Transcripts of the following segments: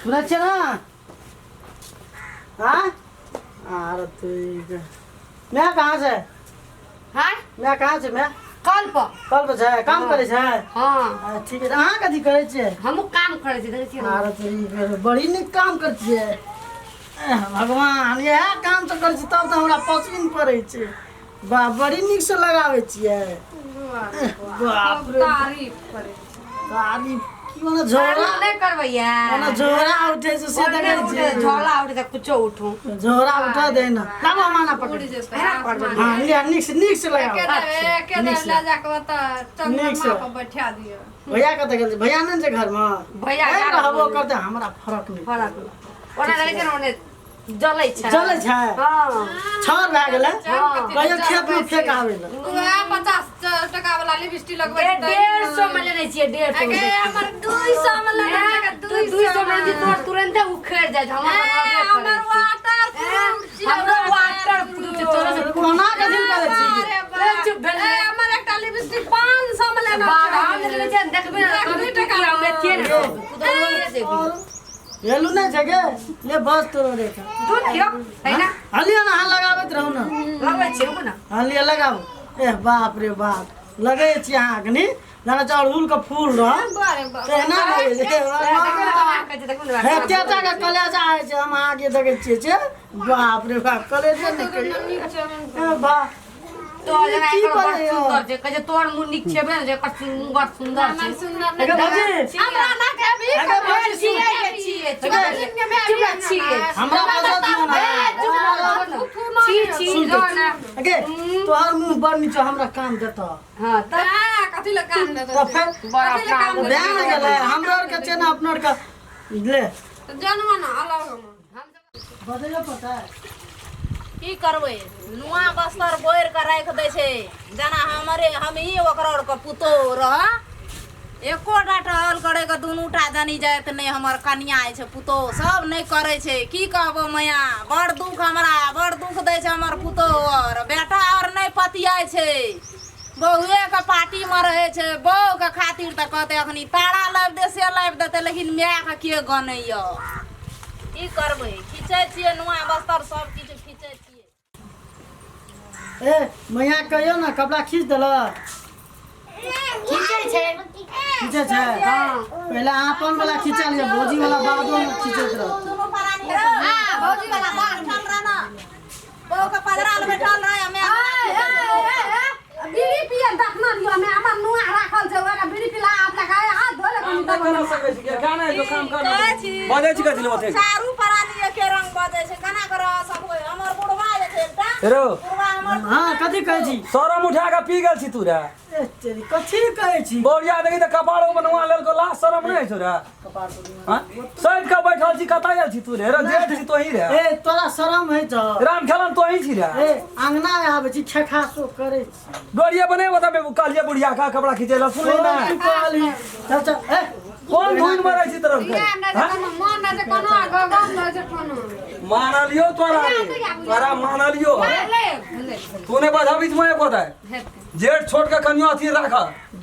सुनै छियै ने आँ आर तोरी माय कहाँ छै हाँ माय कहाँ छै माय कल पर कल पर छै काम करै छै हाँ आ, ठीक है अहाँ कथी करै छियै हमहूँ काम करै छी देखै छियै ने। आर तोरी बड़ी नीक काम करै छियै एह, भगवान इएह काम तऽ करै छी तब तऽ हमरा पसीन पड़ै छै बा बड़ी नीकसँ लगाबै छियै एह, बाप रे तारीफ करे तारीफ की ओना झोरा तारीफ नहि करबैया ओना झोरा उठै छै से देखै छियै झोला उठे तऽ कुछो उठू झोरा उठा दे ना लाबो हम आना पकड़ उड़ जेतै एना करबै। हाँ लिया नीक से नीक से एके लगाओ देब एके नीक देब से। लए जाके ओतऽ नीक से। चन्द्रमा पर बैठा दियौ भैया कतऽ गेल छै? भैया नहि ने छै घरमे भैया ए, घर रहबो मे। करतै हमरा फरक नहि फरक नहि। ओना रहै छै ने ओने जलै छै जलै छै हँ छाउर भए गेलै हँ। कहियो खेतमे फेक आबै लए उएह 50 टका वाला लिपस्टिक लगबै ए, 150 मे लेने छियै 150 अगे मे हमर 200 मे लेने छै 200 मे लेने छियै, तोहर तुरन्ते उखड़ि जाइ छै हमर ए, तऽ हमर लगबे करै छै। वाटर प्रूफ छियै हमरो वाटर प्रूफ छै तोरो से कोना के जिन करै छी अरे बाप। ए, चुप भेलै। ए, हमर एकटा लिपस्टिक 500 मे लेने बारह छै मे लेने छियै ने, देखबे ने देखबी कभी टका टका मे थिए ने तू तऽ ओहिमे देखबी। हेलू नहि छै गे ले बस तोरो रेखा दूध दियौ है ना हलिया ना अहाँ लगाबैत रहू ने लगबै छियै रुकू ना हलिया लगाबू ए बाप रे बाप लगै छी अहाँ अखनी जेना छै अड़हुल के फूल रह बारे बाप। तेहना लगै छै देखबै देखबै ने हे तेता के कलेजा होइ छै हम अहाँके देखै छियै से बाप रे बाप कलेजा निकलि ए बाप तो जेना की एकर बड़ करैया? सुन्दर छै कहै छै तोहर मुँह नीक छेबे ने जे एकर मुँह बड़ सुन्दर छै सुन्दर एकर भौजी हमरा ना के भी एकर भौजी सुन छियै छियै चुप रह, छियै हमरा बजत ना चुप रह, ना। छी छी सुन जो ना अगे तोहर मुँह बड़ नीचा हमरा काम देतऽ हाँ तब कथी लए काम देतौ तऽ फेर बड़ा कथी लए काम काम भए ने गेलै हमरा आरके छै ने अपना आरके ले जनवा ना अलग हम बदलो पता है की करबै नुआ बस्तर बोरि कऽ राखि दै छै जेना हमरे हमही ओकरा आरके पुतोहु रह एकोटा टहल करैके दुनूटा जनी जाइत नहि हमर कनिया अछि पुतोहु सब नहि करै छै की कहबो मैया बड़ दुख हमरा बड़ दुख दै छै हमर पुतोहु आर बेटा आर नहि पतियाइ छै बहुएके पार्टीमे रहै छै बहुके खातिर तऽ कहतै अखनी तारा लाबि दे से लाबि देतै लेकिन मायके के गनैया की करबै खींचै छियै नुआ बस्तर सब किछु खींचै छियै ए मैया कहियो ने कपड़ा खींच देलक खींचै छै खींचै छै पहिले अहाँ अपन वाला खींचा लिअ भौजी वाला बादो में खींचैत रहत दुनू प्राणी हां भौजी वाला बात बैठल रह ना बहू के पजराल बैठल रह हमे बीड़ी पिए देखना लियो हमे हमर नुआ राखल छै ओकरा बीड़ी पिला अपना खाए हाथ धो ले कनी तब कर सकै छी गाना जो काम कर कहै छी बजै छी कथी ले ओते चारू प्राणी एके रंग बजै छै केना कर सब होय हमर बुढ़वा जे छै एकटा रो बुढ़वा हमर हाँ कथी कहै छी शरम उठा के पी गेल छी तू रे ए तेरी कथी कहै छी बोरिया देखी तऽ कपाड़ बनवा लेलको लाज शरम नहि होइ छौ रे कपार पर दिमाग। हाँ? सैठ के बैठल छी कतऽ गेल छी तू रे रे जेठ छी तोही रे ए तोरा शरम होइ छौ राम खेलन तोही छी रे ए अंगना आबै छी खेखा सो करै छी डोरिया बने बता कहलिए बुढ़िया का कपड़ा खींचे ला सुनली ना तू कहली चल चल ए कोन धुन में रहै छी तरफ के नहि छै कोनो मन नहि छै कोनो आ गगन नहि छै कोनो मानलियो तोरा रे तोरा मानलियो ले ले तू ने बजा बीच में एको दे हेतै जेठ छोट के कनियो अथी राख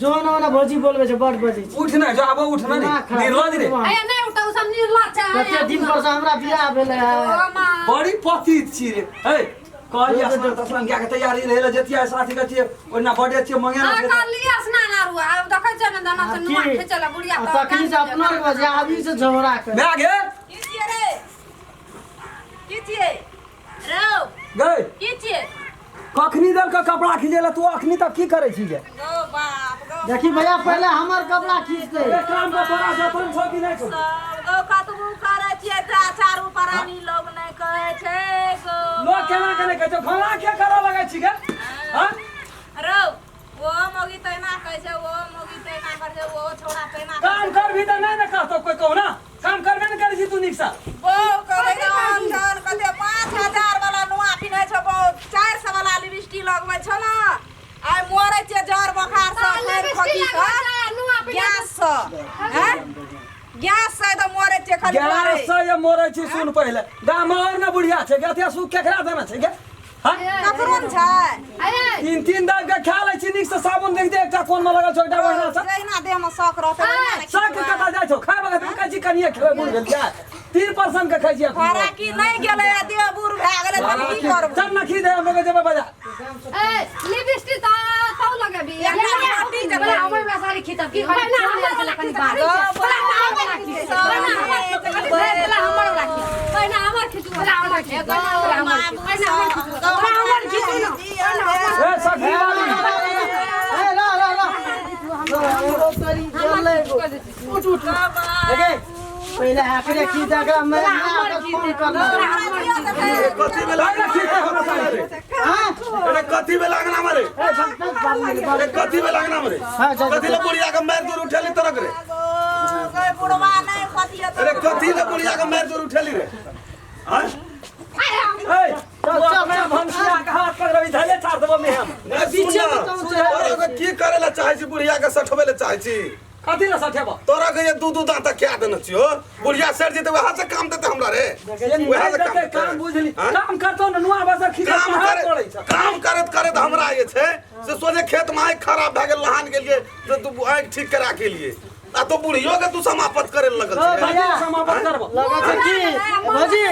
जो ना ओना भौजी बोलबै छै बड़ बजै छै उठ ना जो आबो उठ ना रे दिमाग खराब। निर्लज रे अरे नहि उठा ओ सब निर्लज छै कते दिन पर से हमरा बियाह भेलै है ओ माँ बड़ी पतित छी रे हे कहलिए स्नान तस्नान कए के तैयारी रहै ले जतिया साथी के छियै ओहिना बड़े छियै मंगे आ ना कहलियै स्नान आरू आब देखै छियै ने दाना से नुआ की? खींचल बुढ़िया आ तखनी से अपना आरके बजे आबी से झगड़ा कर भए गेल की छियै रे की छियै रौ गई की छियै कखनी देलक कपड़ा खींचे ला तू अखनी तक की करै छी गे गौ बाप गौ देखी भैया पहले हमर कपड़ा खींच दे ए काम के तोरा जतन छौ कि नहि छौ सब गौ कतबो करै छियै तऽ चारू प्राणी लोग नहि कहै छै गौ लोग केना केना कहै छौ खाना के करऽ लगै छी गे हँ रौ ओ मौगी तहिना कहै छै ओ मौगी तहिना करै छै ओ छौड़ा तहिना करै काम करबी तऽ नहि ने कहतौ कोइ कहू ना काम करबे ने करै छी तू नीकसँ बहू कहै छै अन कते 5000 वाला नुआ पिन्है छौ बहू 400 वाला लिपस्टिक लगबै छौ ने आइ मरै छियै जर बोखार सँ फेर खोखी सँ गैस सँ हैं गैस सँ तऽ मरै छियै खाली मरै गैस से जे मरै छी सुन पहिले गाम और ने बुढ़िया छै गे एते सुख केकरा देना छै गे हँ? ककरो ने छै तीन तीन दाम के खा लै छी नीक से साबुन देख दे एकटा कोन में लगल छौ एकटा ओहिना से जहिना देह में शौक रहतै ओहिना ने साग के कतऽ जाइ छौ खाय बगैर तू कहै छी कनिए खेबै बुढ़ भेल क्या 3% के खाइ छी अखन। फराकी नहि गेलै देह बूढ़ भए गेलै तऽ की करबै चल न खी दे हम लोग जेबै बाजार ए लिपस्टिक त तौ लगेबी एकटा रोटी बला जबै हमर वाला साड़ी खींचब की पहिने हमर वाला कनी खींचब। बात पहिने हमर खींचब। पहिने हमर वाला खींचब। पहिने हमर खींचू बला हमर खींचू बला हमर खींचू पहिने हमर खींचू पहिने हमर खींचू ना ए सखी वाली ए रा रा रा एगो तोरी गेलै एगो। उठ उठ देखे पहिले आखिरे की जगह में फोन करना कथी में पहिने खींचे हमरा साड़ी के। हां अरे कथी में लागना मरे ए भक्त बाल अरे कथी में लागना मरे हां जा कथी ले बुढ़िया के मार दूर उठेली तरक रे बुढ़वा नहि कथी अरे कथी ले बुढ़िया के मार दूर उठेली रे हां ए तू अपने भंसिया के हाथ पकड़बी धैले चार देबो में हम पीछे तोरा के की करे ला चाहे छी बुढ़िया के सठबे ले चाहे छी कथी ले सठेबो तोरा के ये दू दू दांत क्या देने छियो बुढ़िया सर जेते वहां से काम देते हमरा रे वहां से देते काम बुझली हाँ? काम करतो न नुआ बसर खींचे काम हाथ करे पड़ै छै काम करत करत हमरा जे छै से सोझे खेत में आँखि खराब भए गेल नहान गेलियै तऽ तू आँखि ठीक करा के लिए आ तो बुढ़ियो के तू समाप्त करे लगल छै कथी ले समाप्त करबो लगे छै की भौजी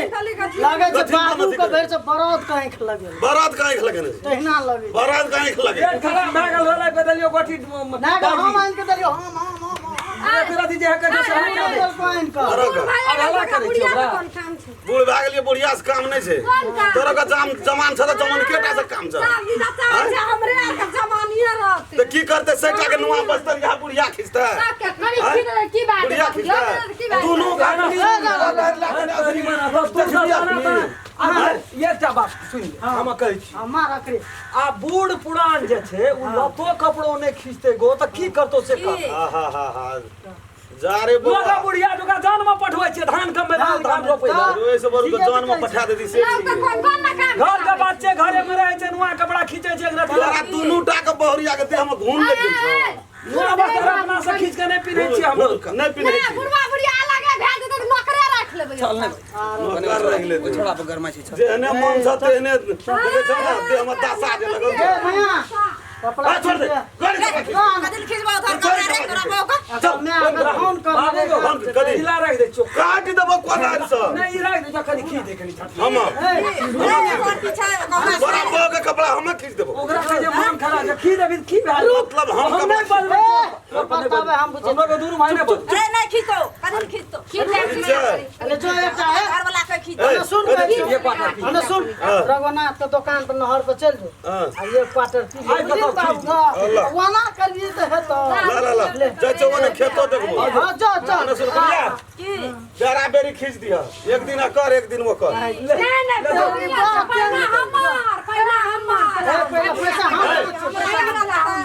लगे छै कथी बाबू मदद के भरि से बरद के आँखि लगे बरात का आँखि लगे ने तहिना लगे बरात का आँखि लगे पेट खराब भए गेल होलै बदलियो गोटी ना हम आनि के देलियो हम हम हम हम तेरा दीजे है के से हम देलको आनि के तोरा के हल्ला करै छी ओकरा कोन काम छै बूढ़ भए गेलियै बुढ़िया से काम नहि छै कोन काम? तोरा के जाम जमान छै तऽ जमान केटा से काम छै सब ई चाहै छै हमरे आर के जमानिए रहतै तऽ की करतै सैटा के नुआ बस्तर यहाँ बुढ़िया खिचतै सबके कनी खींच दे, की बात बुढ़िया है खिचतै की बात दुनू घाटी एकटा बात सुनि ले हम कहै छी हमार आखिरी आ बूढ़ पुरान जे छै उ लतो कपड़ो नहि खींचते गो तऽ की करतो से कर हा हा हा हा जा रे लोग बौआ बुढ़िया जोका जान में पठबै छै धान कमबै धान धान रोपै लए। ओहि से बरू तऽ जान में पठा देती से लोग तऽ कोन कोन ना काम घर के बच्चे घरे में रहै छै नुआ कपड़ा खींचै छै एकरा तोरा दुनू टा के बहुरिया के देह में घून लागि गेल छौ नुआ बस्तर अपना से खींच के नहि पिन्है छियै हम लोग नहि पिन्है ना छी बुढ़वा बुढ़िया अलगे भए जेतै तऽ नौकरे राखि लेबै चल नहि नौकर रहि लेतै छोड़ा पर गरमा छै चल। जेहने मन छ तेहने देखै छौ ने देह में दशा जे लगल ए छौ। भैया कपड़ा आ, छोड़ दे गाड़ी से बाकी। कदिल खिचबा उधर कपड़ा रे तोरा बहू के चल मैं अगर फोन कर बाबू गो, फोन करी। ढीला राखि दै छियौ काट देबो कोदारि से नहि ई राखि दै छौ कनि खींच दे कनि झट हम ए कोन पीछा कपड़ा तोरा बहू के कपड़ा हम खींच देबो ओकरा कहै छै मन खराब छै खींच देबही तऽ की भए मतलब हम हम नहि कपड़ा बजबै बताबे हम बुझै हम लोग दुनू भाई नहि बजबै अरे नहीं खींचो कदिल खींचतो खींच दे, ठीक छै अरे जो एकटा है घर वाला के खींचो ए, अरे सुन कथी? भाई एक क्वार्टर पी अरे सुन रघुनाथ के दुकान पर नहर पर चल जो हाँ। आ एक क्वार्टर पी ले आइ बुझली बताउ बाबू अल्लाह। वाना करिए तऽ हेतौ ला ला ला जाइ छौ ओने खेतो देखबो हाँ जो जो ओने सुन बुढ़िया की बेरा बेरी खींच दिह एक दिन कर एक दिन वो कर नहीं नहीं पहिने हमर पहिने हमर ए, पहिले पैसा हम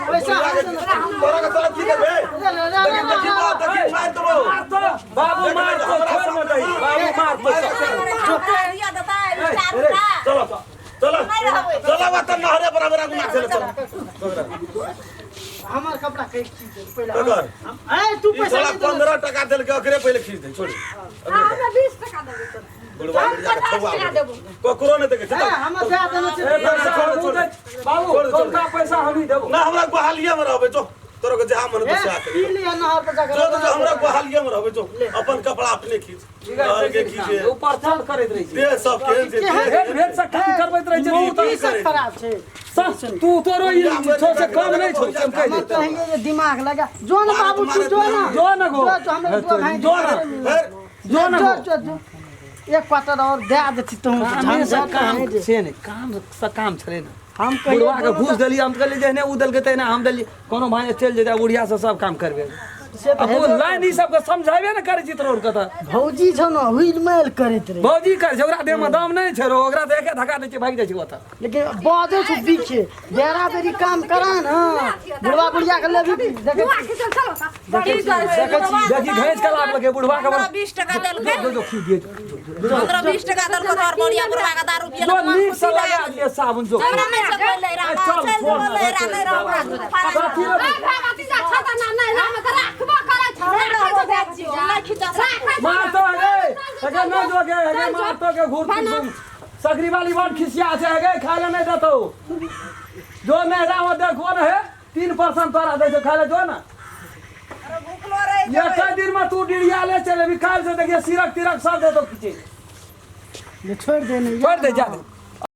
पैसा बुढ़िया के हम तोरा के तोरा की करबे रे, रे, रे, देखी देखी बात देखी मार देबो मार तो बाबू मार तो छोड़ मत दही बाबू मार तो दिया देता स्टार उठा चलो चलो नहीं रहबै चलो बा त नहरे बराबर आगू ना चले चलो हमर कपड़ा के खींच दे पहिले ककर? ए तू ई पैसा साला नहीं देले। 15 टका देलके ओकरे पहिले खींच दे छोड़ हमरा 20 टका देबै तोरा बुढ़वा बुढ़िया के पचास छौआ टका देबो। ककरो नहि देखे ए, छै हमर दे देने छै ए, पैसा छोड़, हमहूँ छोड़। दै- बाबू छोड़, छोड़। कौनका पैसा हमही देबो ना हमरा बहालिए में रहबे जो तोरा के जहाँ मन ए, तो से पी लिया नहर पर जाकर जो तो हमरा बहालिए में रहबे जो अपन कपड़ा अपने खींच नहर के खींचे ऊपर चल करैत रहै छै दे सब केहन छै केहन? भेट भेट से काम करबैत रहै छै तू ई तऽ सब खराब छै तू तोरो ई छौ से कम नहि छौ से हम कहि हमर देतौ कहिए जे दिमाग लगा जो न बाबू तू जो न जो न गो। जो जो हमरा दो भाई जो न। फेर जो न जो गो। जो जो एक क्वार्टर और दे देती तू कामे से काम जे से नहि काम से काम छलै ने हम कहिए बुढ़वा के घूस देलियै हम कहलियै जेहने ओ देलकै तहिना हम देलियै कोनो भाई चलि जेतै बुढ़िया से सब काम करबे से तऽ अब ओ लाइन ई सबके समझाबे ने करै छी तोरा के तऽ भौजी छौ न हुइल मेल करैत रहे भौजी करै छै ओकरा देहमे दम नहि छै रो ओकरा तऽ एके धक्का दै छै भागि जाइ छै ओतऽ लेकिन बजै छौ बीखे बेरा बेरी काम करा न बुढ़वा बुढ़िया के लेबी देखै नुआ खींचल चलो ता देखै छी देखै छी देखी घैंच के लाभ लगे बुढ़वा के 15 20 टका देलकै जो जो खी दिए 15 20 टका देलकै तोहर बढ़िया बुढ़वा के दारू पियलक जो मन नीक से खुशी लगा लागल। दिए साबुन जो हमरा नहि छै कोइ लैरा चल, चल फोन लैरा नहि रहबै कथी ए भाई भतीजा छ त ना नहीं हम तऽ राखबो करै छौ नहि राखै रहबो छौ जाइ छियौ नहि खींचऽ राखै छौ मार तो गे अगे नहि जो गे अगे मार तो के घूर तुम सकरी वाली बड़ खिसिया छै अगे खाय ले नहि देतौ जो नहरा हो देखो न हे 3% तोरा दै छौ खाय ले जो न भूखलो रहि ये कई दिन में तू तू डिरिया ले चले अभी काल से देखिए सिरक तिरक सब दे दो खींचे। ले छोड़ दे नहीं छोड़ दे, जा दे।